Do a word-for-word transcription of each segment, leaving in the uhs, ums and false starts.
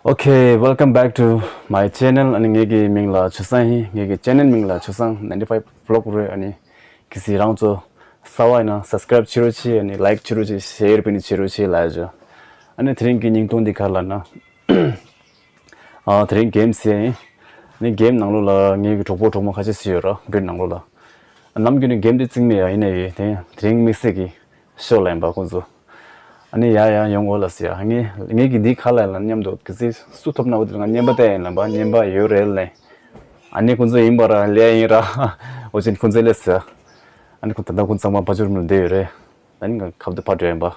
Okay, welcome back to my channel. ཨ་ནི་ངེད་ཀྱི་མིང་ལ་ཆུ་བཟང་ཡིན། ངེད་ཀྱི་channel མིང་ལ་ཆུ་བཟང་ninety five vlog རེད། ཨ་ནི་གལ་སྲིད་རང་ཚོ་གསར་པ་ཡིན་ན་subscribe བྱེད་རོགས་བྱེད། ཨ་ནི་like བྱེད་རོགས་བྱེད། share བྱེད་རོགས་བྱེད་ལབ་ཡ་ཅོ། ཨ་ནི་དེ་རིང་གི་བརྙན་ཐུང་འདི་ག་རེ་ལབ་ན། ཨ་དེ་རིང་game ཟེར་ཡིན། ཨ་ནི་game ནང་ལོགས་ལ་ངེད་ཀྱི་གྲོགས་པོ་གྲོགས་མོ་ཁ་ཤས་ཤིག་ཡོད་ར་བོད་ནང་ལོགས་ལ། ནམ་རྒྱུན་ནས་game འདི་རྩིས་མེད་ཡ་ཡིན་ནའི་དེ་དེ་རིང་དམིགས་བསལ་གྱི་ཤོག་ལ་ཡིན་པ་ཁོང་ཚོ། ཨ་ནི་ཡ་ཡ་ཡོང་གོ་ལ་ཟེར་ཡ། ངས་ངས་ཀྱི་འདི་ག་ལ་ལ་མཉམ་དུ་གི་ཚེ་སུ་ཐོབ་ན་བ་དེ་ང་བརྙན་པ་བལྟས་ཡིན་ལ་བ་བརྙན་པ་ཡོད་རེད་ལེ། ཨ་ནི་ཁོང་ཚོ་ཡིན་པ་ར་ལས་ཡིན་ར། འོ་ཅན་ཁོང་ཚོ་ལས་ཟེར། ཨ་ནི་ཁོང་ད་ལྟ་ཁོང་ཚང་མ་ཕ་ཇུར་མོ་ལ་བསྡད་ཡོད་རེད། ཨ་ནི་ང་ཁབ་ཏུ་ཕ་འགྲོ་ཡིན་པ།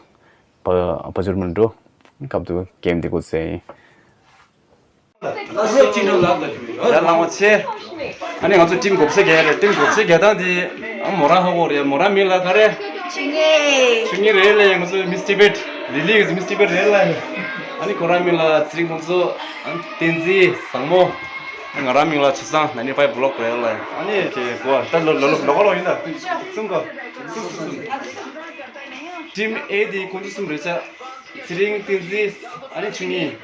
ཕ་ཕ་ཇུར་མོ་ལ་འགྲོ། ཁབ་ཏུ་གེམ་འདི་གོ་ཚེ་ཡིན། ཡ་ལང་བ་ཆེ། ཨ་ནི་ང་ཚོ་ཊིམ་གོ་ཚེ་རྒྱལ་རེད། ཊིམ་གོ་ཚེ་རྒྱལ་དང་དེ་ཨ་མོ་རང་ཧ་གོ་རེད། མོ་རང་མིང་ལ་ག་རེ། ཆུ་ངེ། ཆུ་ངེ་རེད་ལེ། ང་ཚོ་Miss Tibet ལི་ལི་གི་Miss Tibet རེད་ལེ། ཨ་ནི་ཁོ་རང་མིང་ལ་ཚེ་རིང་ཁོང་ཚོ་ཨ་བསྟན་འཛིན་བཟང་མོ། ང་རང་མིང་ལ་ཆུ་བཟང་ninety five vlog རེད་ལེ། ཨ་ནི་ཁྱེད་གོ་ད་ལོ་ལོ་ལོ་ག་ལོ་ཡིན་ད་གསུམ་ག་གསུམ་གསུམ་གསུམ། ཊིམ་ཨེ་དེ་ཁོང་ཚོ་གསུམ་རེད་ཤག་ཚེ་རིང་བསྟན་འཛིན། ཨ་ནི་ཆུ་ངེ།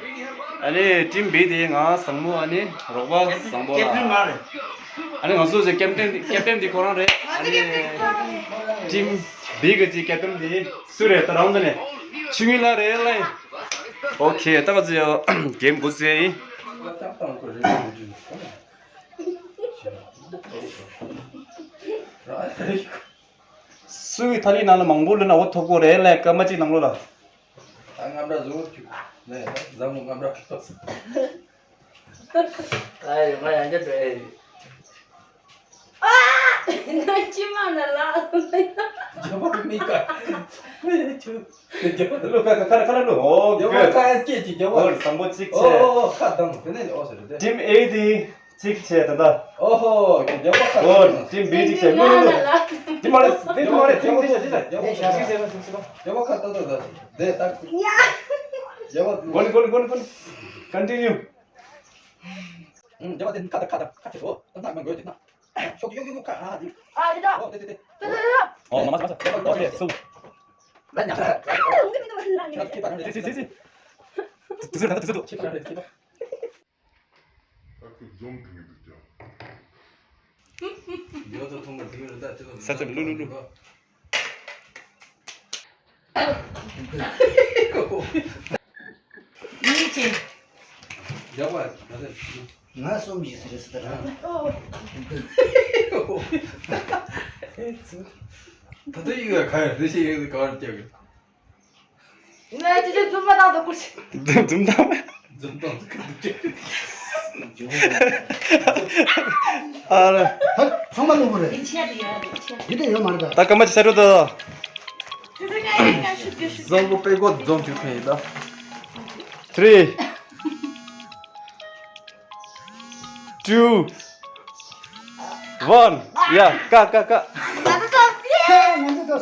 ཨ་ནི་ཊིམ་བི་དེ་ང་བཟང་མོ། ཨ་ནི་རོགས་པ་བཟང་པོ་ལ། ཨ་ནི་ང་ཚོ་ཚེ་ཀེབ་ཏན་ཀེབ་ཏན་དེ་ཁོ་རང་རེད། ཨ་ནི་ཊིམ་བི་གི་ཚེ་ཀེབ་ཏན་དེ་སུ་རེད་ད་རང་ཚོ་ནས། ཆུ་ངེ་ལ་རེད་ལེ། ཨོ་ཁེ། ད་ག་ཚོད་ཡོ་གེམ་འགོ་ཚུགས་ཡིན། སུའི་ཐ་ལི་ནང་ལ་མང་པོ་ལོན་ན་འོ་ཐོབ་གོ་རེད་ལེ། སྐར་མ་གཅིག་ནང་ལོགས་ལ། ད་རྔམ་འདྲ་བཟོ་བཅུག་ལེ། ད་ཟ་མོ་རྔམ་འདྲ་བཟོ། ཨ་ཡོ་ང་ཡང་འདྲ་བས། ཨ་ན་ཅི་མ་ན་ལ། རྒྱ་བ་མི་ཀ་ཆུ། རྒྱ་བ་ལོ་ཀ་ཀ་ཁ་ཁ་ལོ། ཨོ་རྒྱ་བ་ཀ་སྐད་ཅིག་རྒྱ་བ། ཨོ་བཟང་པོ་གཅིག་བྱས། ཨོ་ཁ་དང་དེ་ནས་ཨོ་ཟེར་དེ། ཊིམ་ཨེ་དེ་གཅིག་བྱས་ད་ལྟ། ཨོ་ཧོ་རྒྱ་བ་ཁ། ཨོ་ཊིམ་བི་གཅིག་བྱས། ལོ་ལོ་ལོ། དེ་མ་རེད་དེ་མ་རེད། ཊིམ་དེ་བྱས་རྒྱ་བ་ཁ་ཏོ་ཏོ་ཏོ། དེ་ད། རྒྱ་བ། གོ་ནི་གོ་ནི་གོ་ནི་གོ་ནི། Continue། ཨུམ། རྒྱ་བ་དེ་ཁ་ད་ཁ་ད་ཁ་ཆེ་ཧོ། ད་ན་མ་གོ་ཅི་ན། ཤོག་ཡོ་ཡོ་ཡོ་ཁ་ཨ་དེ། ཨ་དེ་ད། ཨོ་དེ་དེ་དེ། ད་ད་ད། ཨོ་མ་མ་མ་མ་ཤོག་ཡོ་ཡོ་སུ། ད་ཉ། ད་ད་ད། དེ་དེ་དེ་དེ། དེ་ཟེར་ད་དེ་ཟེར་དུ། ད་ཁུ་འཛོམས་དེ་ངེས་འདུག་ཀྱང་། ས་ཚ་ལུ་ལུ་ལུ། ཡིན་ཅིང་། ང་གསུམ་བཞི་ཟེར་ཟེར་ད་ར། ད་ལྟ་ཡིག་ལ་ག་ཡ་རེ་ཞིག་ཡིན་ག་བར་རྒྱབ་ཡོད། ངས་ཅི་ཅི་འཛུམ་མ་བཏང་དུ་ཀུ་ཤི། འཛུམ་འཛུམ་བཏང་། འཛུམ་བཏང་དུ་ཀུ་ཤི། ཨ་ར། ད་ཚང་མ་ལོ་བོ་རེད། ཡིན་ཆད་ཡོད་ཡིན་ཆད། ཡིན་དེ་ཡོད་མ་རེད་ད། ད་སྐར་མ་ཅི་ཤར་འགྲོ་ད། ཅི་ཅི་ངས་ངས་ངས་ཤུགས་རྒྱུ་ཤུགས་རྒྱུ། བཟང་པོ་པད་གོ་འཛོམས་ཐུབ་མཁན་ཡིན་ད། Three, two, one. ཡ་ཀ་ཀ་ཀ།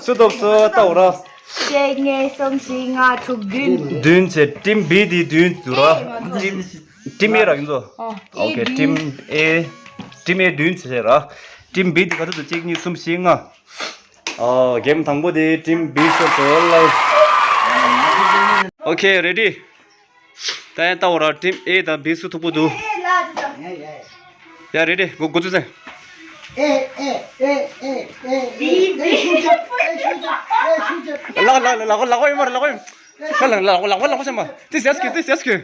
སུ་ཐོབ་སུ་ལྟ་འོ་ར། གཅིག་གཉིས་གསུམ་བཞི་ལྔ་དྲུག་བདུན། བདུན་བྱས། ཊིམ་བི་དེ་བདུན་འདུག་ར། ཊིམ་ཊིམ་ཨེ་ར་ཡིན་ཚོ། ཨོ་ཨོ་ཁེ། ཊིམ་ཨེ། ཊིམ་ཨེ་བདུན་བྱས་ར། ཊིམ་བི་དེ་ག་ཚོད་འདུག་གཅིག་གཉིས་གསུམ་བཞི་ལྔ། ཨོ་གེམ་དང་པོ་དེ་ཊིམ་བི་ཤོར་སོང་ལ། ཨོ་ཁེ། རེ་ཌི། ད་ཡང་ལྟ་འོ་ར། ཊིམ་ཨེ་དང་བི་སུ་མཐུག་པོ་འདུག་ཡ་རེ་ཌི། འགོ་འགོ་ཚུགས་སེ། ལག་ལག་ལག་པ་ཡོད་མ་རེད། ལག་པ་ཡོད། ལག་ལག་ལག་པ་ཡོད་མ་རེད། ལག་པ་ཡོད། ལག་ལག་ལག་པ་ལག་པ་ཤམ་མ། དེ་ཟེར་སྐྱོན། དེ་ཟེར་སྐྱོན།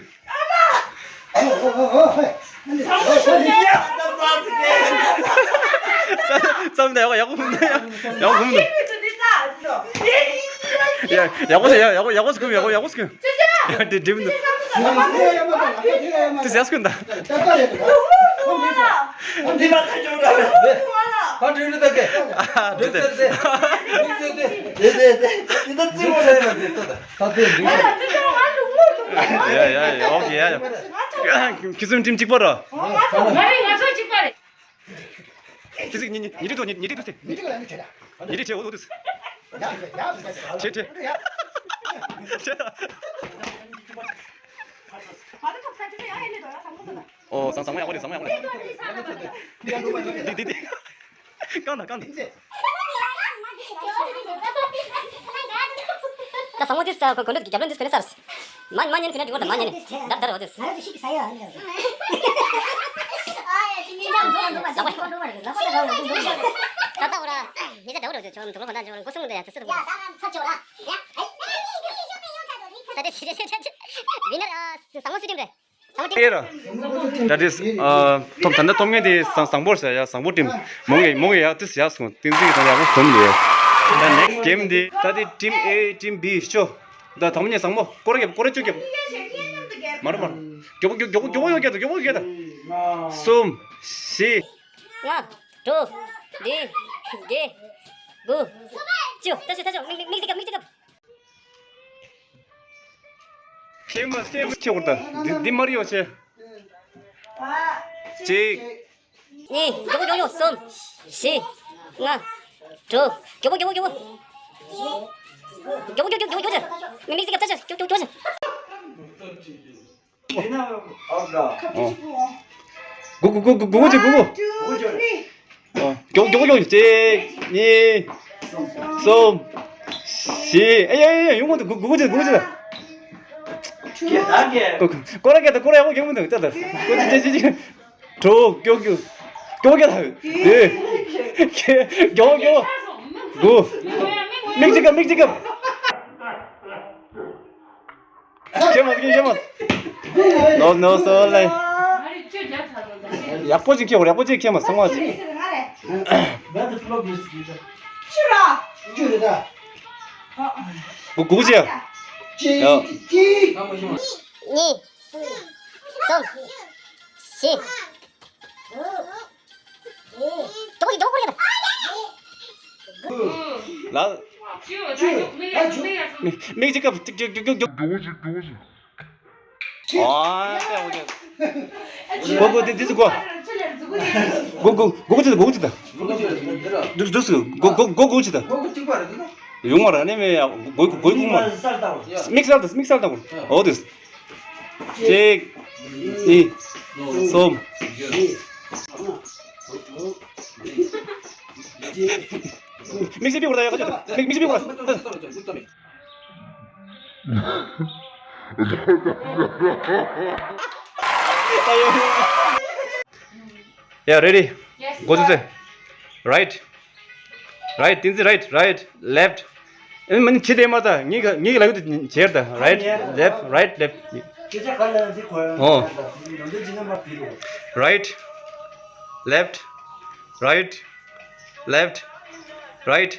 ཙམ་ད་ཡག་ཡག་པོ་ཡག་པོ་ཡག་པོ། ཡ་ཡག་པོ་ཡག་ཡག་པོ་ཡག་པོ་སྐྱོན། ཡག་པོ་ཡག་པོ་སྐྱོན། ཡ་དེ་དེ་མི་འདུག་དེ་ཟེར་སྐྱོན་ད། ཨ་དེ་དེ། ཡ་ཡ་ཡ། ཨོ་ཁེ། ཡ་ཡ། ཁྱེད་ཚོ་ཊིམ་གཅིག་པ་ར། ང་རེད། ང་ཚོ་གཅིག་པ་རེད། ཁྱེད་ཚོ་ཉི་ཉི་ཉི་ཁྲི་ཐོག་ཉི་ཉི་ཁྲི་ཐོག་སྟེ། ཉི་ཁྲི་ཐོག་ཉི་ཁྲི་ཐོག་ཉི་ཁྲི་ཐོག་ཐོག་ཐོག་ཐོག་ཁྲེ་ཁྲེ། ཨོ་ཟང་ཟང་མ་ཡག་པོ་རེད། ཟང་མ་ཡག་པོ་རེད། འདི་འདི་འདི། རྐང་ད་རྐང་ད། ད་ཟང་མ་འདི་ས་གོ་གོ་འདྲ་རྒྱབ་ལོན་འདི་ས་གོ་ནས་སར། མ་མ་ཉན་ཁྱོད་ན་འགྲིག་གོ། ད་མ་ཉན་ནི་ད་ད་རོ་དེ། ང་ར་དེ་ཤིག་ས་ཡ་ཨ་ནི། ད་ད་འོ་ར་ཉེ་ཆ་འདྲ་བོ་རེད། ཁྱོད་ནང་དུ་ལོག་གོ་ད་འཇོག་འགོ་སྲུང་དེ་ཡ་དེ་སུ་དུ་གོ། ད་ད་ཚ་ཆོ་ར་ཡ། ད་དེ་ཆེ་ཆེ་ཆེ་ཆེ་ཝི་ནར་ཨ་བཟང་མོ་སུ་ཊིམ་རེད། བཟང་མོ་ཊིམ། ཨེ་ར། ད་དེ་ཨ་ཐོབ་ད་ནི་ཐོབ་ངེས་དེ་བཟང་བཟང་པོ་རེད་ཡ། བཟང་པོ་ཊིམ་མོ་ངེས་མོ་ངེས་ཡ་དེ་ཡ་སོང་ཏིང་ཏིང་དང་ཡག་པོ་ཐོབ་ལེ། ད་ནེགསི་གེམ་དེ་ད་དེ་ཊིམ་ཨེ་ཊིམ་བི་ཤོ། ད་དང་པོ་ཉིད་བཟང་མོ་སྐོར་ར་རྒྱབ་སྐོར་ར་བཅུ་རྒྱབ། མ་རེད་མ་རེད། མགྱོགས་པོ་མགྱོགས་པོ་མགྱོགས་པོ་ཡོད་རྒྱབ་དང་མགྱོགས་པོ་ཡོད་རྒྱབ་དང་། གསུམ། བཞི། ལྔ། དྲུག་བདུན། བརྒྱད། དགུ། བཅུ། ད་ཤོད་ད་ཤོད། མིག་མིག་མིག་ཅིག་གབ། མིག་ཅིག་གབ། ཁྱེད་མ་ཁྱེད་མ་ཁྱེད་བར་ད་འདི་འདི་མ་རེད་ཡོ་ཆེ། གཅིག་གཉིས། མགྱོགས་པོ་མགྱོགས་པོ། གསུམ། བཞི། ལྔ། དྲུག་མགྱོགས་པོ་མགྱོགས་པོ་མགྱོགས་པོ། མགྱོགས་པོ་མགྱོགས་པོ་མགྱོགས་པོ་ཆེ། མིག་མིག་ཅིག་གབ། ད་ཤོད་མགྱོགས་མགྱོགས་མགྱོགས་ཆེ། ཨོ། གུ་གུ་གུ་གུ་གུ་གུ་གུ། ཨོ། མགྱོགས་མགྱོགས་མགྱོགས། གཅིག་གཉིས། གསུམ། བཞི། ཨེ་ཡ་ཡ་ཡ། ཡོང་མི་འདུག་གུ་གུ་གུ་གུ་གུ། སྐོར་ར་སྐད་དང་སྐོར་ར་ཡག་པོ་ཡོང་མི་འདུག་ད་ད་གུ་གུ་གུ་གུ། དྲུག་མགྱོགས་མགྱོགས། མགྱོགས་མགྱོགས་ད། དེ། མགྱོགས་མགྱོགས། དགུ། མིག་གཅིག་གབ། མིག་གཅིག་གབ། ཁྱེད་མ་ཁྱེད་མ། ནོ་ནོ་སོ་ལེ། ཡག་པོ་ཅིག་ཁྱེད་ཡག་པོ་ཅིག་ཁྱེད་མ་སོང་བ་ཅིག་གུ་གུ་ཅི་ཡ། གཉིས། གསུམ། བཞི། མགྱོགས་པོ་མགྱོགས་པོ་རེད། ལ། མིག་ཅིག་གབ། ཏིག་ཏིག་ཏིག་ཏིག་ཏིག་ཨ་ཏེ་འོ་ཏེ། གོ་གོ་ཏེ་ཏེ་གོ། གོ་གོ་གོ་གོ་ཅི་ད། གོ་གོ་ཅི་ད། འདུག་འདུག་གོ་གོ་གོ་གོ་ཅི་ད། ཡོང་མ་ར་ནི་མེ་ཡ། གོ་གོ་གོ་མ་ར། མིག་སལ་ད་མིག་སལ་ད་གོ། འོ་ཏེ། གཅིག་གཉིས། གསུམ། མིག་ཤེས་པའི་འོར་ད་ཡག་ག་ཅི་ད། མིག་མིག་ཤེས་པའི་འོར་ད། Yeah, ready. Yes, go to sir. The right. Right, ཏིང་ཙི་right, right, left. ཨེ་མ་ནི་ཁྱི་དེ་མ་ད་ངེད་ཀྱི་ངེད་ཀྱི་ལ་ཡུལ་དུ་བྱེར་ད། Right, left, right, left. ཨོ། Right, left, right, left, right,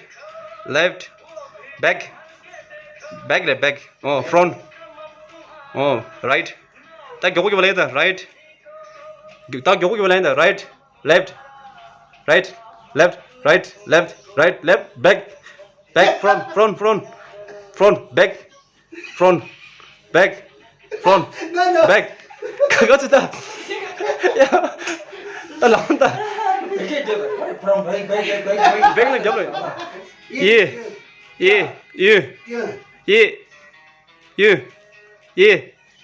left, back, back རེད། back. ཨོ། front. ཨོ། right. ད་མགྱོགས་པོ་མགྱོགས་པོ་ལེན་ད། right. ད་མགྱོགས་པོ་མགྱོགས་པོ་ལེན་ད། right, left, right, left, right, left, right, left, back, back, front, front, front, front, back, front, back, front, back. ག་ག་ཚོད་ད། ཡ། ད་ལངས་ད། back ལ་རྒྱབ་ལ། ཡེ། ཡེ། ཡེ། ཡེ། ཡེ། ཡེ།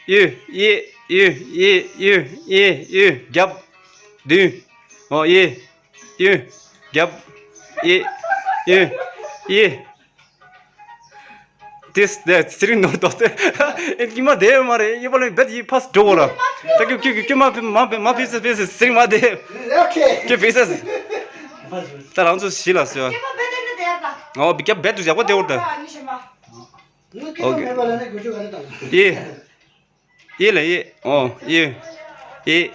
ཡེ། ཡེ། ཡེ། ཡེ། ཡེ། རྒྱབ། བདུན། ཨོ། ཡེ། ཡེ། རྒྱབ། ཡེ། ཡེ། ཡེ། ཏིས་དེ་ཚེ་རིང་ནོར་དོ་དེ། ཨེ་ཉི་མ་དེ་མ་རེད། ཡེ་པ་ལོ་བེད་ཡེ་ཕ་སི་འགྲོ་གོ་ར། ད་ཁྱོད་ཁྱོད་ཁྱོད་མ་ཕི་མ་ཕི་མ་ཕི་སི་ཕི་སི་ཚེ་རིང་མ་དེ། ཁྱོད་ཕི་སི། ད་རང་ཚོ་ཞི་ལ་སོ། ཨོ་བི་ཀྱ་བེད་དུ་ཡག་པོ་དེ་འོར་ད། ཨོ་ཀེ། ཡེ། ཡེ་ལ་ཡེ། ཨོ། ཡེ། ཡེ།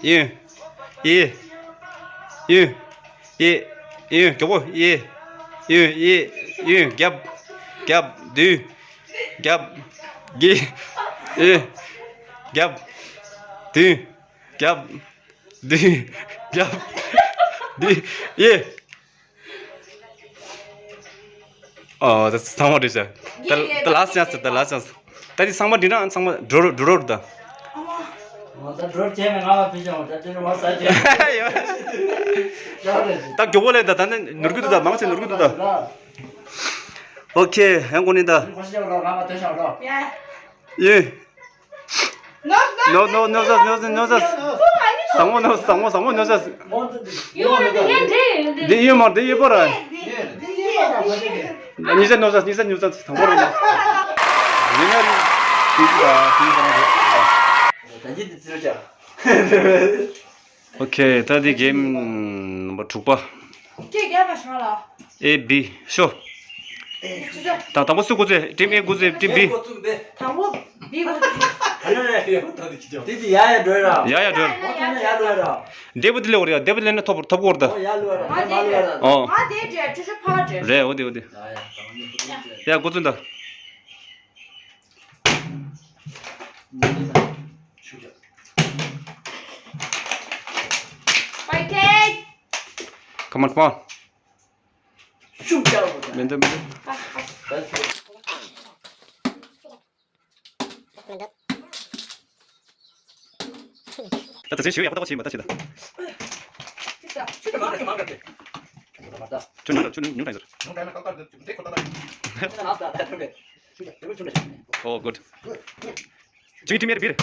ཡེ། ཡེ། ཡེ། ཡེ། ཡེ། མགྱོགས་པོ། ཡེ། ཡེ། ཡེ། ཡེ། རྒྱབ། རྒྱབ། བདུན། རྒྱབ། བརྒྱད། ཡེ། རྒྱབ། བདུན། རྒྱབ། བདུན། རྒྱབ། བདུན། ཡེ། ཨོ། ད་ཚང་མ་འགྲིག་ཤག་ད་ད་ལ་སི་ཊི་ཅན་སི། ད་ལ་སི་ཊི་ཅན་སི། ད་འདི་ཚང་མ་འགྲིག་ན་ཚང་མ་འགྲོ་འགྲོ་འགྲོ་ད། ད་འགྲོ་བྱས་ནས་ང་ལ་ཕུལ་ཤག་ད་དེ་རུ་མ་ཟ་བྱས། ད་མགྱོགས་པོ་ལས་ད། ད་ནི་ནོར་གི་འདུག་ད། མང་ཆེ་ནོར་གི་འདུག་ད། ཨོ་ཁེ། ཡང་གོ་ནི་ད། ཁོ་ཤི་རོ། ང་ལ་ཐོན་ཤག་རོ། ཡེ། No, no, no, no, no, no. བཟང་མོ་ནོ། བཟང་མོ་བཟང་མོ་ནོ། འདི་ཡོད་མ། འདི་ཡོད་པ་ར། ཉི་ཤུ་ནོ། ཉི་ཤུ་ཉི་ཤུ་དང་པོ་ར་ནོ། ཡིན་ན་རེད། ཨོ་ཁེ། ད་འདི་གེམ་ནམ་བར་དྲུག་པ། ཅེག་རྒྱབ་པ་བྱུང་ལ། ཨེ་བི་ཤོ། ད་དང་པོ་སུ་འགོ་ཚུགས། ཊིམ་ཨེ་འགོ་ཚུགས། ཊིམ་བི། དང་པོ་བི་འགོ་ཚུགས། དེ་དེ་ཡ་ཡ་འགྲོ་ར། ཡ་ཡ་འགྲོ། ཡ་ཡ་འགྲོ་ར། འདས་པོ་དེ་ལས་འོར་ཡ། འདས་པོ་ལས་ན་ཐོབ་ཐོབ་གོ་ར་ད། ཡ་ལོ་ར། ང་དེ་འགྲོ། ཨོ། ང་དེ་འགྲོ། ཅུ་ཅུ་ཕ་འགྲོ། རེད། འོ་དེ་འོ་དེ། ཡ་འགོ་ཚུགས་ད། Fighting! Come on, come on. ཤུགས་རྒྱག་དགོས། མི་འདུག་མི་འདུག་ད་ད་ཆེ་ཞུ་ཡག་པོ་ད་ཆེ་མ་ད་ཆེ་ད། ཁྱོད་ཉུང་ཉུང་ཉུང་ད་ཡིན་ཟེར། Oh, good. ཅིག་ཊིམ་ཨེ་བི་རེད།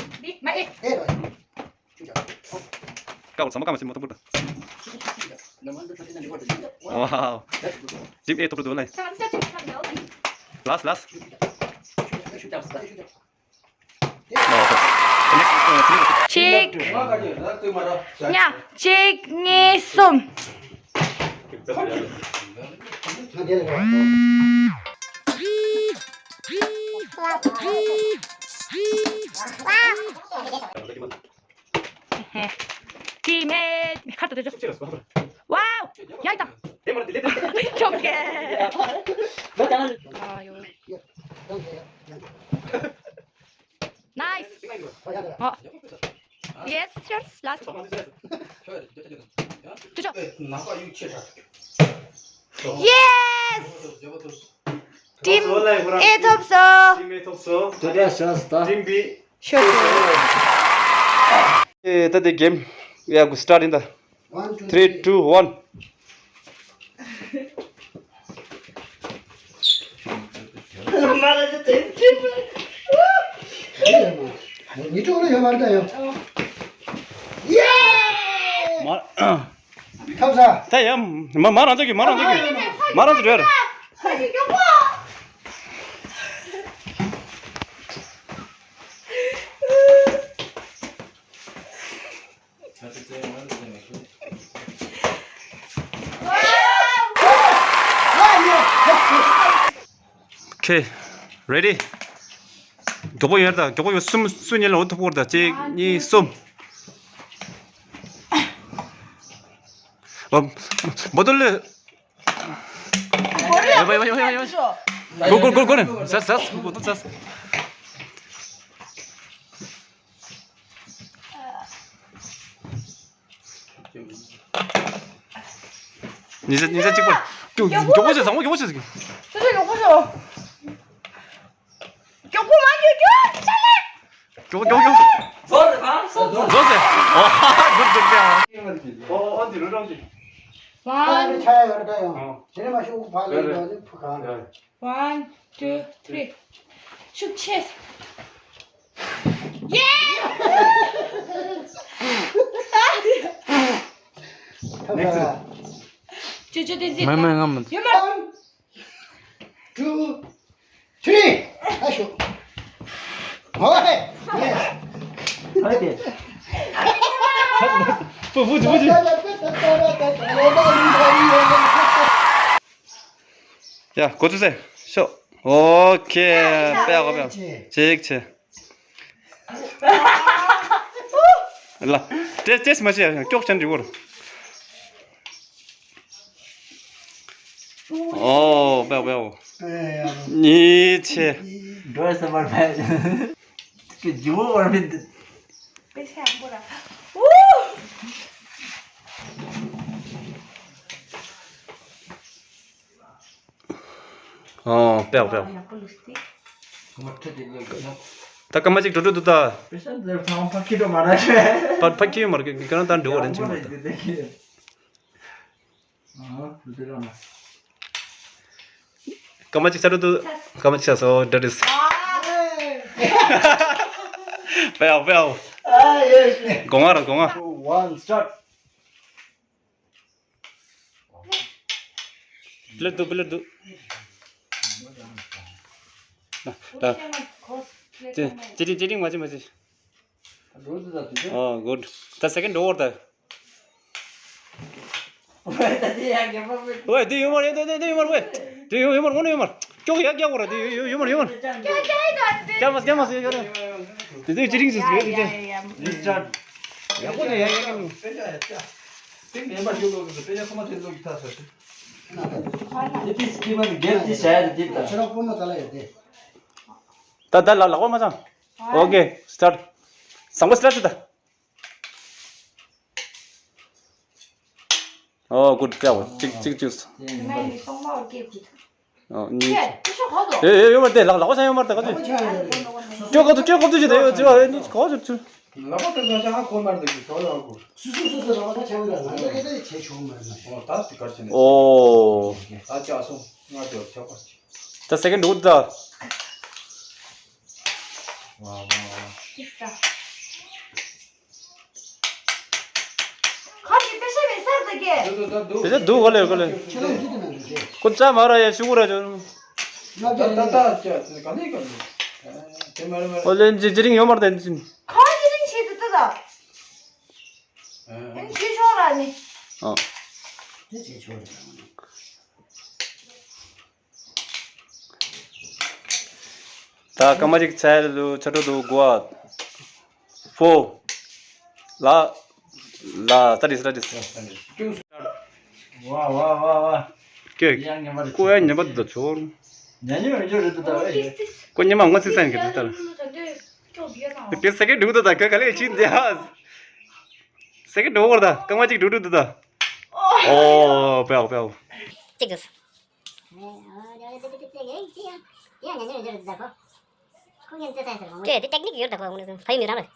ཀ་བར་ཚང་མ་ཀ་མ་ཤི་མོ་ཐོབ་པོ་ད། Wow. ཊིམ་ཨེ་ཐོབ་པོ་འདུག་ལེ། ལཱསི་ཊི་ལཱསི་ཊི། གཅིག་གཉིས། གཅིག་གཉིས་གསུམ། ཊིམ་མེཊ་ཁར་དུ་དེ་ཅོག་ཝའོ། ཡ་ཡི་དང་། ཁྱོད་སྐད། ཨ་ཡོ། Nice. Oh. Yes, sure. Last. ཅོག་ཅོག Yes. ཊིམ་ཨེ་ཐོབ་སོང་། ཊིམ་ཨེ་ཐོབ་སོང་། དེ་འདྲ་བྱས་ད། ཊིམ་བི། ཤོར་སོང་། ཨེ་ད་དེ་གེམ་ཡ་གུ་སི་ཊར་ཊི་ཡིན་ད། One, two, three, three, two, one. མ་ར་ཅི་ཅི་ཅི། མི་ཏྲོ་ལ་ཡོད་མ་རེད་ད་ཡོད། ཡེ། མ། ཐབས་ས། ད་ཡ། མ་མ་རང་ཚོ་གི་མ་རང་ཚོ་གི་མ་རང་ཚོ་རེད། Okay, ready. མགྱོགས་པོ་ཡོད་ད། མགྱོགས་པོ་ཡོད། གསུམ་སུ་ཉེ་ལ་འོ་ཐུབ་པོ་ད། གཅིག་གཉིས་གསུམ། ཨ། མ་དོ་ལེ། ཡོ་ཡོ་ཡོ་ཡོ་ཡོ། གོ་གོ་གོ་གོ་ནི། ཟ་ཟ་གོ་གོ་ཟ། ཉི་ཤུ་ཉི་ཤུ་གཅིག་པ། མགྱོགས་མགྱོགས་པོ་བྱེད། བཟང་པོ་མགྱོགས་པོ་བྱེད་ཟེར་གི། ད་ད་མགྱོགས་པོ་བྱེད། མགྱོགས་པོ་མ་མགྱོགས་མགྱོགས་ཅ་ལག་མགྱོགས་མགྱོགས་མགྱོགས། རྫོགས་ཟེར་ག་རྫོགས་ཟེར། ཨོ་ཧ་ཧ། གུཌ་གུཌ་ཀྱང་། ཨོ་ཨོ་འདི་རུ་རང་གི། ཝན། ཆ་ཡ་ཡོད་ད་ཡང་། དེ་ནས་མ་ཤོག་ཕ་ལེ་ཡོད་ནི་ཕུ་གང་རེད། One, two, three. ཤུགས་ཆེ། ཡེ། ཐབས་ས། ཅོ་ཅོ་དེ་ཟིན། མེ་མེ་ང་མི། ཡོད་མ། Two, three. ཨ་ཤོ། ཧོ་ཧེ། Yes. ཨ་དེ། པུ་པུ་ཅི་པུ་ཅི། ཡ་འགོ་ཚུགས་སེ་ཤོག་ཨོ་ཁེ། པེ་གོ་པེ་ཅིག་ཆེ། ལ། ཏེས་ཏེས་མ་བྱེད་ཡ། ཀྱོག་ཅན་རི་བོར། ཨོ་པེ་པེ། གཉིས་ཆེ། འགྲོ་ས་མར་ཕེ། ཀི་ཇི་བོ་བར་མི་འདུག་དཔེ་ཆ་ཡག་པོ་ར། ཨུ། ཨོ་པེའོ་པེའོ། ཡག་པོ་ལུས་ཏེ། ད་སྐར་མ་གཅིག་འགྲོ་འགྲོ་འདུག་ད། ཕ་ཕ་ཁྱི་འགྲོ་མ་རེད། ཕ་ཕ་ཁྱི་ཡོད་མ་རེད། ཁྱེད་རང་ད་འགྲོ་བ་རེད་ཅི་མ་ད། སྐར་མ་གཅིག་ཚར་འགྲོ་འདུག་སྐར་མ་གཅིག་ཚར་སོང་། འདྲ་འདྲ། པེའོ་པེའོ། སྒོ་ང་ར་སྒོ་ང་། One, start. Below འདུག below འདུག་ད། ཅི་ཅི་ཅི་ཅི་མ་ཅི་མ་ཅི། འགྲོ་འདུག་ད་དེ། Oh, good. ད་second over ད། ཝེ་ད་དེ་ཡང་རྒྱབ་པ་མེད། ཝེ་དེ་ཡོད་མ་རེད། དེ་དེ་དེ་ཡོད་མ་རེད། ཝེ་དེ་ཡོད་ཡོད་མ་རེད། དངོས་གནས་ཡོད་མ་རེད། ཀྱོག་ཡག་རྒྱག་དགོས་རེད། དེ་ཡོད་ཡོད་མ་རེད། ཡོད་མ་རེད། རྒྱག་མ་རྒྱག་མ་ཟེར་ཡོད་རེད། དེ་དེ་ཅི་རིང་ཟེར་ཟེར་ཡོད་དེ། ཡག་པོ་ནས་ཡག་ཡག་ཡག་དེ་མེད་པ་ཡོད་ལོག་གི་དཔེ་ཆ་ཁོ་མ་དེ་ལོག་གི་ཐག་ཟེར། དེ་དེ་སྐྱེས་པ་ནི་སྒེར་གྱི་བྱ་ཡ་རེད་དེ་ད། ཁྱེད་རང་ཕོ་མོ་ཙ་ལ་ཡོད་དེ། ད་ད་ལག་ལག་པ་མ་ཚང་། Okay, start. བཟང་པོ་start བྱེད་ད། Oh, good job. གཅིག་གཅིག་གཅིག་ཨོ་གཉིས། ཨེ་ཨེ་ཡོད་མ་རེད་དེ། ལག་ལག་པ་ཚང་ཡོད་མ་རེད་དེ། ག་ཚོད་སྤྲོད་ག་དུ་སྤྲོད་ག་དུ་ཞིག་དེ་ཡོད་ཅི་བ་ཨེ་ནི་ག་ཚོད་ཚུལ། ལག་པ་དེ་ཚོ་ཤ་ཁ་ཁོལ་མ་རེད་དེ་གི་ཞོ་ཡོད་གོ། སུ་སུ་སུ་སུ་ལག་པ་ཆགས་ཀྱི་ར་ང་ལ་ཡོད་དེ་བྱས་ཆོག་མ་རེད་མ་ཤེས། ཨོ་ད་དེ་གར་བྱས་ནས། ཨོ། ད་ཅག་སོང་ང་དེ་བར་ཆགས་པ་ཅི། ད་second འདུག་ད། ཁ་ཅིག་པེ་ཤ་མེད་སར་ད་གེ། དེ་ཚོ་འདུག་ག་ལེ་ག་ལེ། ཁོ་ཙ་མ་ར་ཡ་ཤུ་གུ་ར་ཅོ། ད་ད་ད་ཅ་ག་ལེ་ག་ལེ། དེ་མ་རེད་མ་རེད། ཨོ་ལེན་ཇི་ཇི་རིང་ཡོད་མ་རེད་དེ་འདི་ཚོ། ཁ་ཅི་རིང་ཆེ་དུ་ད་ད། ཨེ་ཇི་ཤོ་ར་ནི། ཨ། དེ་ཇི་ཤོ་ར། ད་སྐར་མ་གཅིག་ཚར་ལུ་ཆ་འགྲོ་འདུག་གོ། Four. ལ་ལ་studies studies. ཝ་ཝ་ཝ་ཝ། ཀྱེ། ཡང་ཉན་པ་རེད། ཀོ་ཡང་ཉན་པ་འདུག་ད་ཚོར། ཉན་ཉན་མི་འཇོག་རེད་འདུག་ད་ཝེ། ཀོ་ཉན་མ་ངོ་ཚིག་སང་གི་འདུག་ད། དེ་སེ་ཀེ་འདུག་ད་ད་ག་ག་ལེ་ཕྱིན་ཏེ་ཧ། སེ་ཀེ་འགྲོ་བར་ད་སྐར་མ་གཅིག་འགྲོ་འགྲོ་འདུག་ད། ཨོ་པའོ་པའོ། གཅིག་འདུག་ཀྱེ་དེ་ཊེག་ནིག་ཡོད་ད་གོ། ཕ་ཡུལ་མི་རང་རེད།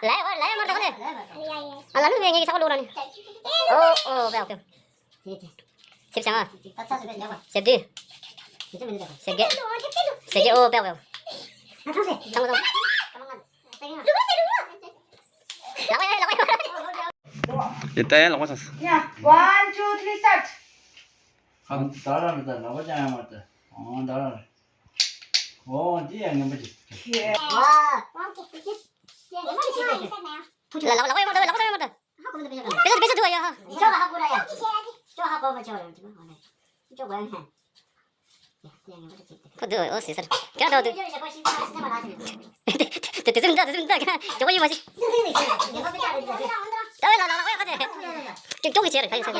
ལ་ཡོད་ལ་ཡོད་མ་རེད་ད་གོ་ནི། ཨ་ལ་ལུ་ངས་ངའི་ཆག་ལོ་ར་ནི། ཨོ་ཨོ་པའོ་པའོ། ཆིབས་བྱང་ཨ། ཆིབས་བདུན། ཆིབས་བརྒྱད། ཆིབས་བརྒྱད་ཨོ་པའོ་པའོ། ཚང་མ་ཚང་མ། ལག་པ་ཡ་ལག་པ་ཡ། ཡ་ད་ཡ་ལག་པ་ཚང་། ཡ། One, two, three, start. ཨ་ད་ར་ར་ད་ལག་པ་ཅང་ཡ་མ་ད། ཨོ་ད་ར་ར། ཨོ་འདི་ཡ་ངན་པ་ཅིག་ལ་ལ་ལ་ཡ་མ་ད་ལ་ལ་ཡ་མ་ད། བེ་ད་བེ་ད་དུ་ཡ་ཧ། ཁོ་དུ་ཨོ་སི་སར་ཀྱ་ད་དུ། དེ་དེ་ཟིན་ད་དེ་ཟིན་ད་ཀྱ་ཀྱོག་ཡི་མ་ཤི། ད་བེ་ལ་ལ་ལ་ཡ་ཁ་ཏེ་ཀྱོག་ཀྱོག་གི་ཆེ་རེད་ཁ་ཡི་ས་ཀྱ།